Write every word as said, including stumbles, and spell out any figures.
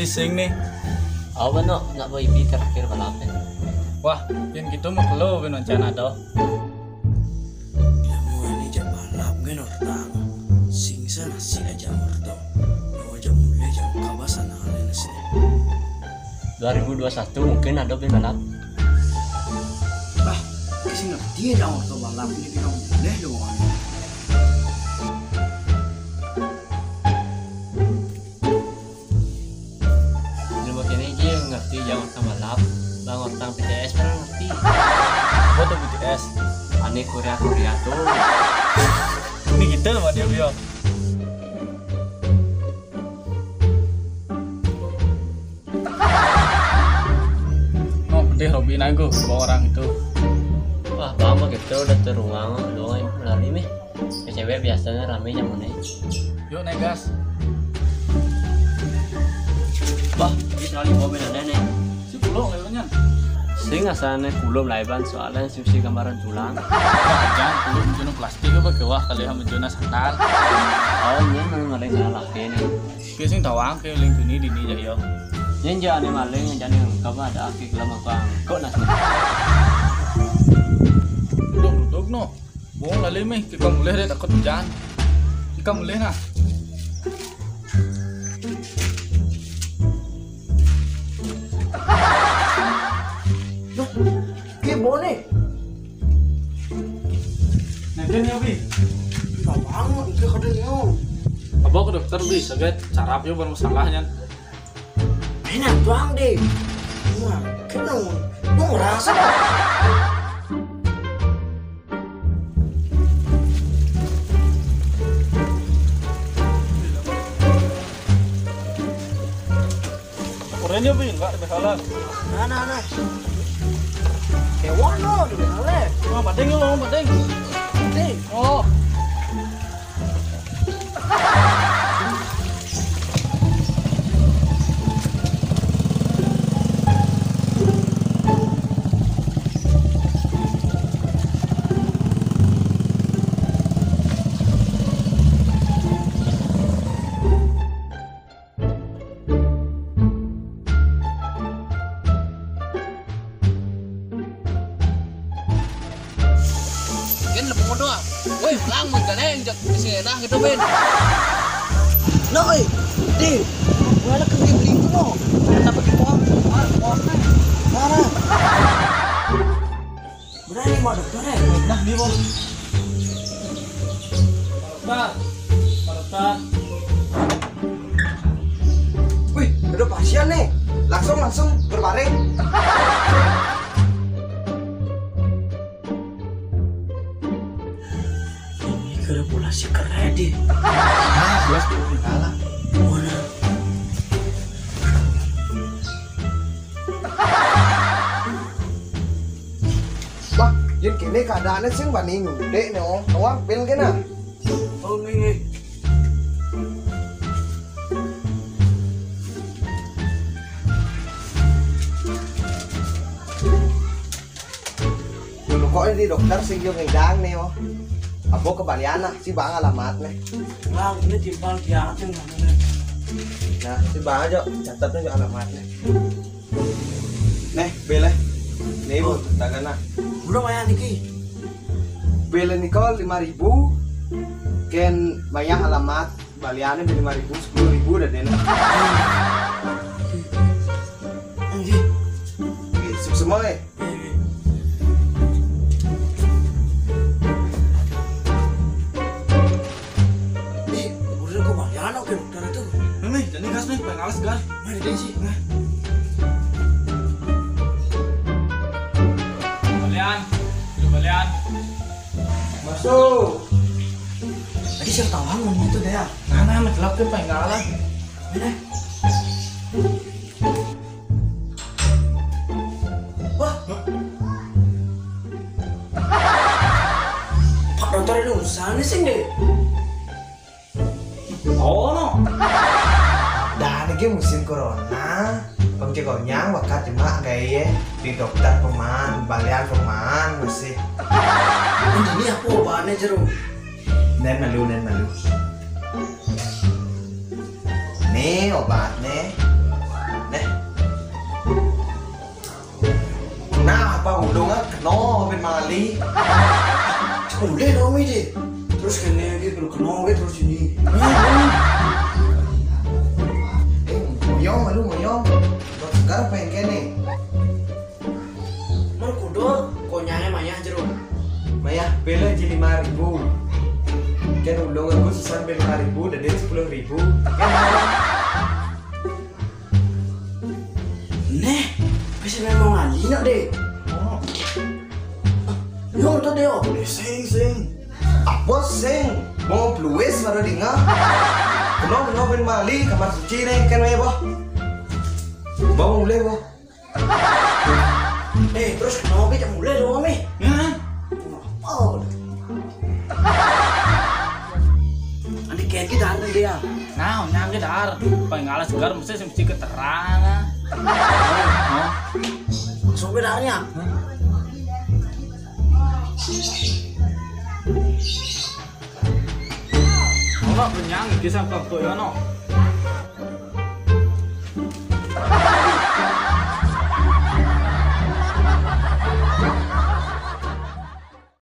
Sing nih. Apa no, nak bawa ibi terakhir balap nih. Wah, yang gitu mah kelo bin rencana doh. Ilmu ini jak balap gen orang. Sing sana si aja murto. Mau aja mulai jam kabasan hari ini sih. Dua ribu dua satu mungkin ada bin balap. Bah, sing ngerti aja murto balap ini kita mulai doang. Ini begini aja ngerti aja murto balap. Bang orang P T S pernah ngerti. Apa tuh P T S? Ane Korea Korea tuh. Ini kita sama dia beliau. Oh, pedih Robi nago bawa orang itu. Wah, bang mah gitu udah teruang doang yang lari nih. Ke cewek biasanya rame yang mana? Yuk naik gas. Bah, ini sekali bawa beda nih. Si pulau kayaknya. Sing asalnya kulum laiban soalnya si gambaran tulang. Jangan kulum jenuh plastik apa ke wah kali sama jenuh sandal. Oh, ini memang ada yang salah ini. Oke, sing tawang ke link ini di ini ya. Yang jangan maling, jangan kamu ada aki gelem aku angkut nasi. Duduk, duduk no. Bong lali meh, kita mulai deh takut hujan. Kita mulai nah. Duh, ki bone. Neken ya bi. Gampang, itu kadang yo. Apa ke dokter bi, seget carap yo bermasalahnya. Enak doang deh. Wah, kenal. Mau ngerasa kok. Orangnya bi enggak ada salah. Nah, nah, nah. Kewan lo di mana? Oh, pating lo, pating. Pating. Oh. Kan lebih doang. Woi, pelang mun galeng jak bisi enak gitu, Ben. No, eh, di. Gua lagi beli beli no. Tapi di pohon, pohon, pohon. Mana? Berani mau dokter ya? Nah, di bos. Pak, Pak. Wih, ada pasien nih. Langsung, langsung berbaring. Ini kira bola si keren deh. Nah, jelas tuh kalah. Mana? Wah, yen kene keadaane sing bani ngundek ne, oh. Wah, pil kena. Oh, nggih, nggih. Dulu kok ini dokter sing yo ngidang ne, oh. Apa kebalian lah, si bang alamat ne. Bang, ini timpal di atas. Nah, si bang aja catat aja alamatnya. Neh, bele. Nih, Bu, tagana. Udah bayar niki. Bele niko lima ribu. Ken banyak alamat baliane lima ribu, sepuluh ribu udah deh. Anjir. Oke, sip semua ya. Nih, udah kok bayar oke dokter itu. Nih, jadi gas nih, pengen alas gas. Mana dia sih? Nah. Balian, udah balian. Masuk. Tadi siapa tahu ngomong itu deh ya. Mana amat telak tuh pengen alas. Mana? Wah. Pak dokter ini urusan sing deh. Oh no. Dan ini musim corona. Pengke konyang bakat cuma gaya di dokter peman, balian peman masih. Ini apa obatnya jeruk? Nen malu, nen malu. Nih obatnya. Boleh dong mi deh. Terus kene lagi perlu kenal terus ini. Eh, moyong malu moyong. Buat segar pengen kene. Mar kudo konyane mayah jero. Mayah bela ji lima ribu. Kan ulung aku susah bela lima ribu dan dia sepuluh ribu. Kan neh, bisa memang alina deh. Oh. Yo to deh. Sing sing. Apa sing? Mau pluis baru dengar. Kenapa kenapa bin Mali kamar suci nih kan ya boh. Mau mulai boh. Eh, terus kenapa kita mulai lo nih? Hah? Oh. Nanti kayak kita ada dia. Nah, nyangge dar. Paling alas segar mesti mesti keterangan. Hah? Langsung bedarnya. Ono penyang iki sampe kok ya ono.